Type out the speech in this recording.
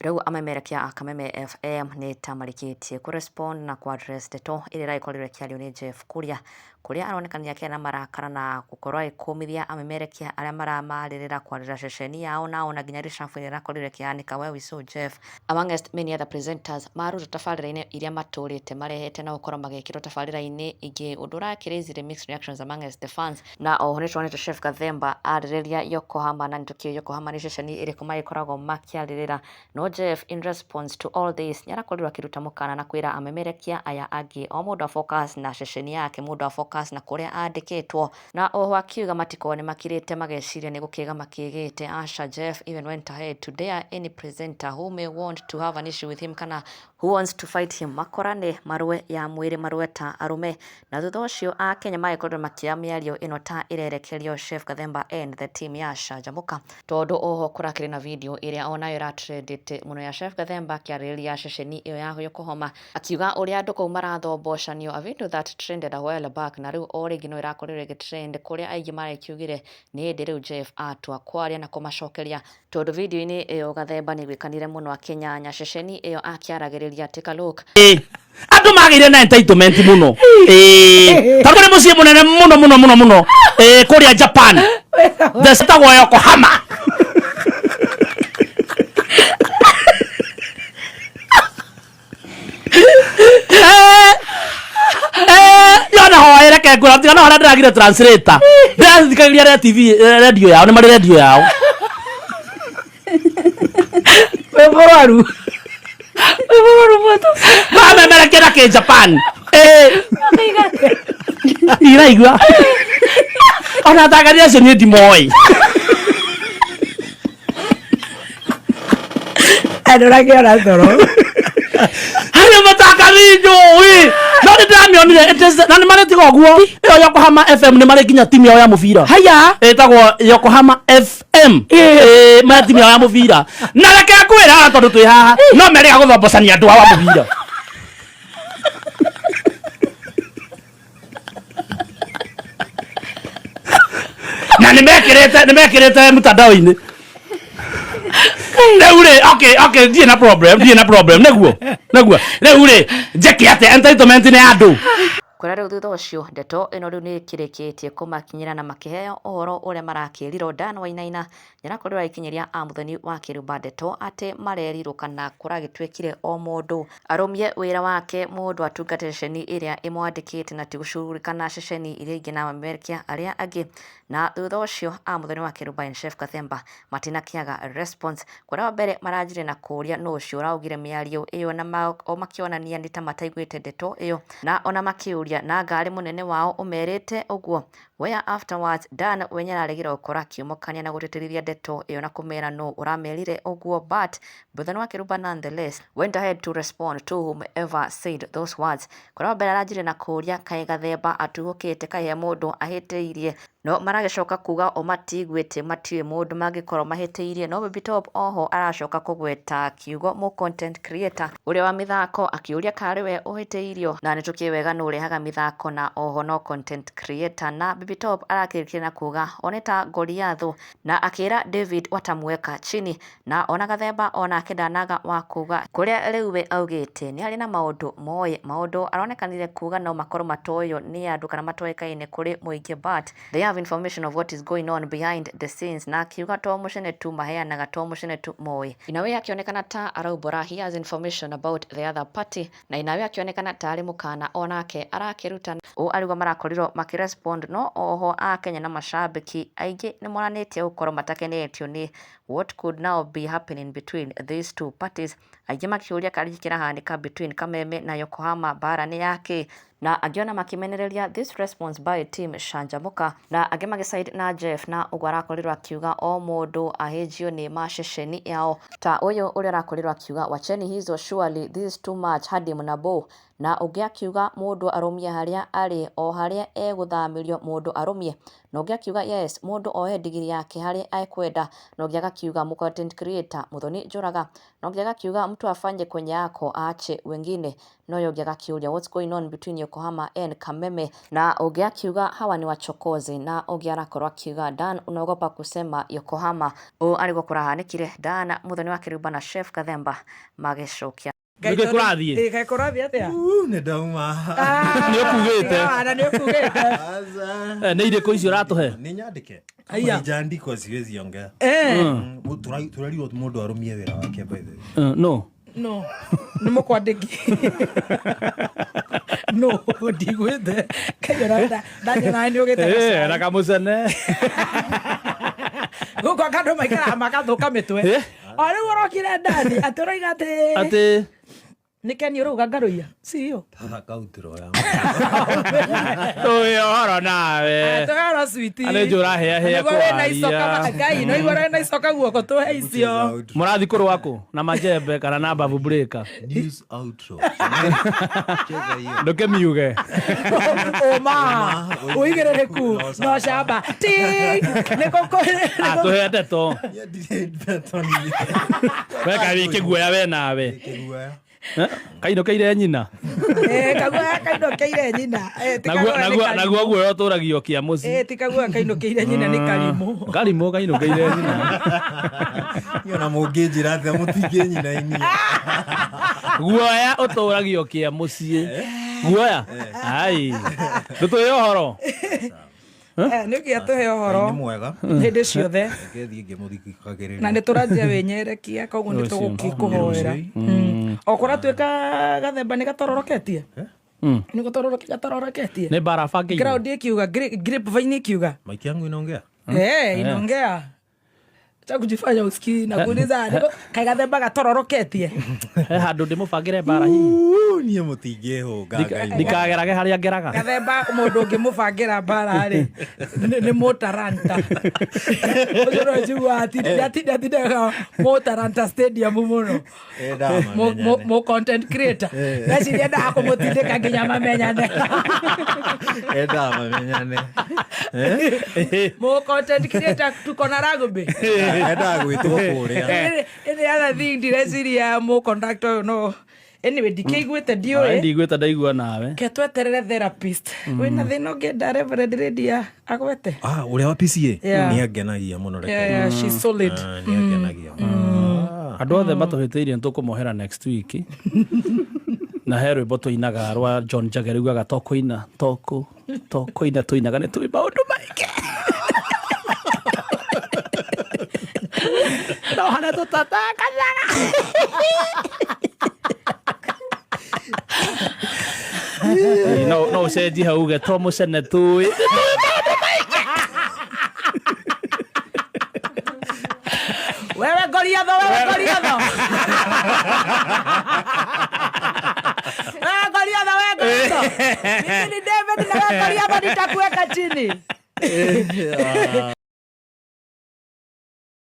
Rĩu amemerekia a Kameme FM nĩ ta marĩkĩtie kũ respond na kũ address ndeto ĩrĩa ĩragĩkorirwo ĩkĩario nĩ Jeff Kuria, kũrĩa aronekania akĩaria na marakara na gũkorwo agĩkũmithia amemerekia arĩa maramarĩrĩra kwarĩra ceceni yao na ona nginya reshuffle ĩrĩa ĩrakorirwo ĩkĩhanĩka where we saw Jeff amongst many other presenters maruta tabarĩra-inĩ iria matũrĩte marehete na gũkorwo magĩkĩrwo tabarĩra-inĩ ingĩ, ũndũ ũrakĩraisire mixed reactions amongst the fans. Na oho nĩtuonete Chef Gathemba arĩrĩria Yokohama na nĩtũkĩũĩ Yokohama nĩ ceceni ĩrĩkũ magĩkoragwo makĩarĩrĩra. No Jeff in response to all this nĩarakorirwo akĩruta mũkana na kwĩra amemerekia aya angĩ o mũndũ a focus na ceceni yake, mũndũ a focus na kũrĩa andĩkĩtwo. Na oho akiuga matikorwo nĩmakirĩte mageciria nĩ gũkĩga makĩgĩte aca. Jeff even went ahead to dare any presenter who may want to have an issue with him kana who wants to fight him makorane marũe ya mwĩrĩ marũe ta arũme. Na thutha ũcio akenya magĩkorirwo makĩoya mĩario ĩno ta ĩrerekerio Chef Gathemba and the team ya Canjamũka. Tondũ oho kũrakĩrĩ na video ĩrĩa onayo ĩratrendĩte mũno ya Chef Gathemba akĩarĩrĩria ceceni ĩyo ya Yokohama akiuga ũrĩa andũ kũu marathombocanio, a video that trended a while back na rĩu o rĩngĩ no ĩrakorirwo ĩgĩtrend kũrĩa aingĩ marekiugire nĩ hĩndĩ rĩu Jeff atua kwaria na kũmacokeria. Tondũ video-inĩ ĩyo Gathemba nĩaiguĩkanire mũno akĩnyanya ceceni ĩyo akĩaragĩrĩria take a look. Andũ magĩire na entitlement mũno. Ĩĩ, tondũ nĩ mũciĩ mũnene mũno mũno mũno mũno, ĩĩ, kũrĩa Japan the citagwo Yokohama. Yona hoere reke ngũra tiga no harĩa ndĩragire translator ndĩrathikagĩria re TV, radio yao nĩ marĩ radio yao. Wĩ mũrwaru, wĩ mũrwaru mũtũ. Mamemerekia na kĩ Japan. Iraigua ona atangathi acio niĩ ndimoĩ. Andũ rakĩona toro. Harĩ mũtangathi njũĩ no nĩ ndĩramĩonire na nĩ marĩ tiga ũguo ĩyo Yokohama FM nĩ marĩ nginya timu yao ya mũbira. Haya. Ĩtagwo Yokohama FM. Ĩĩ, marĩ timu yao ya mũbira na reke ngwĩra tondũ twĩ haha no merĩga gũthombocania andũ ao a mũbira. Na nĩ mekĩrĩte mtandao-inĩ rĩu rĩ. Okay, ndirĩ na problem, ndirĩ na problem. Nĩguo rĩu rĩ njĩke atĩa? Entitlement nĩ ya andũ. Kũrĩa rĩu thutha ũcio ndeto ĩno rĩu nĩ ĩkĩrĩkĩtie kũmakinyĩra na makĩheo ũhoro ũrĩa marakĩrirwo. Dan Wainaina nĩarakorirwo agĩkinyĩria a Mũthoni wa Kĩrumba ndeto atĩ marerirwo kana kũragĩtuĩkire o mũndũ arũmie wĩra wake, mũndũ atungate ceceni ĩrĩa ĩmwandĩkĩte na ti gũcugurika na ceceni iria ingĩ na amemerekia arĩa angĩ. Na thutha ũcio a Mũthoni wa Kĩrumba and Chef Gathemba matinakĩaga response, kũrĩa wa mbere maranjirie na kũũria nũ ũcio ũraugire mĩario ĩyo, na o makĩonania nĩ ta mataiguĩte ndeto ĩyo, na ona makĩũria na ngarĩ mũnene wao ũmerĩte ũguo, where afterwards Dan we nĩararegire gũkorwo akĩũmũkania na gũtĩtĩrithia ndeto ĩyo na kũmera nũ ũramerire ũguo, but Mũthoni wa Kĩrumba nonetheless went ahead to respond to whomever said those words, kũrĩa wa mbere aranjirie na kũũria kaĩ Gathemba atuhũkĩte, kaĩ he mũndũ ahĩtĩirie, no maragĩcoka kuga o matiguĩte, matiũĩ mũndũ mangĩkorwo mahĩtĩirie. No Baby Top oho aracoka kũgweta kiugo mũ content creator ũrĩa wa mĩthako akĩũria karĩ we ũhĩtĩirio, na nĩtũkĩũĩ wega nũ ũrehaga mĩthako na oho no content creator. Na Baby Top arakĩrĩkia na kuga o nĩ ta Goliathũ na akĩra David watamweka chini. Na ona Gathemba onake ndanaga wa kuga, kũrĩa rĩu we augĩte nĩ harĩ na maũndũ moĩ, maũndũ aronekanire kuga no makorwo matoĩo nĩ andũ kana matoĩkaine kũrĩ mũingĩ, but they have information of what is going on behind the scenes, na akiuga to mũcene tu maheanaga, to mũcene tu moĩ. In a way akĩonekana ta araumbũra he has information about the other party, na in a way akĩonekana ta arĩ mũkana onake arakĩruta. Ũũ arĩguo marakorirwo makĩrespond, no oho akenya na macambĩki aingĩ nĩmonanĩtie gũkorwo matakenetio nĩ what could now be happening between these two parties, aingĩ makĩũria karĩ kĩrahanĩka between Kameme na Yokohama, mbara nĩ yakĩ, na angĩ ona makĩmenereria this response by team Canjamũka, na angĩ magĩside na Jeff na ũguo arakorirwo akiuga o mũndũ ahĩnjio nĩ maceceni yao, ta ũyũ ũrĩa arakorirwo akiuga wacheni hizo, surely this is too much hadi mnabo, na ũngĩ akiuga mũndũ arũmie harĩa arĩ o harĩa egũthamĩrio mũndũ arũmie. Na ũngĩ akiuga yes, mũndũ oe ndigiri yake harĩa ekwenda. Na ũngĩ agakiuga mũ content creator Muthoni Njũraga. Na ũngĩ agakiuga mtu afanye kwenye yako aache wengine. Na ũyũ ũngĩ agakĩũria what's going on between Yokohama and Kameme. Na ũngĩ akiuga hawa ni wachokozi. Na ũngĩ arakorwo akiuga Dan unaogopa kusema Yokohama. Ũũ arĩguo kũrahanĩkire Dan Muthoni wa Kĩrumba na Chef Gathemba magĩcokia. Nĩkĩ kũrathiĩ? Ĩ, kaĩ kũrathiĩ atĩa? Nĩ ndauma. Nĩ ũkugĩte. Ah, na nĩ ũkugĩte. Eh, nĩ irĩkũ icio ũratũhe? Nĩ nyandĩke. Aya. Ijaandikwa siwezi ongea. Eh, Tũrarirwo mũndũ arũmie wĩra wake by the way. Eh, no. No, nĩ mũkwandĩki. No, ndigwĩte. Kaiyũra ndanyona nĩ ũgĩte Eh, gacai. na kamũcene. Gũkũ andũ maikaraga magathũka mĩtwe. Eh? O rĩu ũrokire ndani atĩ ũroiga atĩ Atĩ nĩ Ken ũrauga ngarũiya siyo Thaka outro ya. tũĩ ũhoro nawe. Tũhero switi. Nĩ njũ ũrahĩahĩa Nĩguo wĩna icoka kwaria. Ngai no igua wĩna icoka guoko tũhe icio. Mũrathi kũrũa kũ? Na majembe kana na babu breaker? News outro. Cheza hiyo. Ndũkĩmiuge. Ũma ũigĩrĩrĩku no camba ti nĩ kũkũ Ah, tũhe ndeto. Yeah, ndirĩ ndeto niĩ. We kaĩ wĩ kĩguoya we nawe. Kĩguoya. Eh, Kainũkĩire nyina. Kaguoya kainũkĩire nyina. Eh, ti Naguo kaguoya nĩ naguo karimũ. naguo guoya ũtũragio kĩa mũciĩ. Eh, ti kaguoya kainũkĩire nyina nĩ karimũ. Karimũ kainũkĩire nyina. Niĩ ona mũngĩnjĩra atĩa mũtingĩnyinainia. Guoya ũtũragio kĩa mũciĩ. Guoya? Ai. Ndũtũhe ũhoro. Eh, nĩ ũkĩa tũhe ũhoro Nĩ mwega. hĩndĩ ciothe Reke thiĩ ngĩmũthikagĩrĩria. na nĩ tũranjia wĩnyerekia koguo nĩ Ũcio. tũgũkĩkũhoera o kũratuĩka gathemba nĩ gatororoketie nĩ gũtororoke gatororoketie Nĩ mbara bangĩirwo. ground ikiuga grapevine ikiuga Maiki yangu inaongea? Eh, inaongea cha kujifanya usikii na kuuliza niko kai gathemba gatororoketie He handũ ndĩmũbangĩre mbara hihi. Uu, niĩ mũtingĩhũnga Ngai. Ndikagerage harĩa ngeraga. gathemba mũndũ ũngĩmũbangĩra mbara rĩ nĩ mũtaranta ũcio no njiguaga atindaga mũtaranta stadium mũno Endaga mamenyane. Mũ content creator ngeciria endaga kũmũtindĩka nginya mamenyane Endaga mamenyane. Mũ content creator tuko na rugby Endaga gwĩtwo kũrĩa. Any other thing ndireciria mũ conductor ũyũ no anyway ndikĩiguĩte Ai, ndiũĩ ndiguĩte ndaigua nawe. ke tweterere therapist wĩna thĩna ũngĩenda Reverend Lydia agwete Ah, ũrĩa wa PCA Yeah. nĩ angenagia mũno reke. yeah, yeah, she's solid Ah, nĩ angenagia mũno. Andũ othe matũhĩtĩirie nĩtũkũmohera next week. Na he rwĩmbo tũinaga rwa John Jagger rugaga tokũina tokũ tokũina tũinaga nĩ tũĩ maũndũ maingĩ. No harĩa tũtatanganaga. No no ũcenjie hau uge to mũcene tũĩ. Wewe Goliatho, wewe Goliatho. Wewe Goliatho, wewe Goliatho. Mimi ni David na wewe Goliatho nitakuweka chini.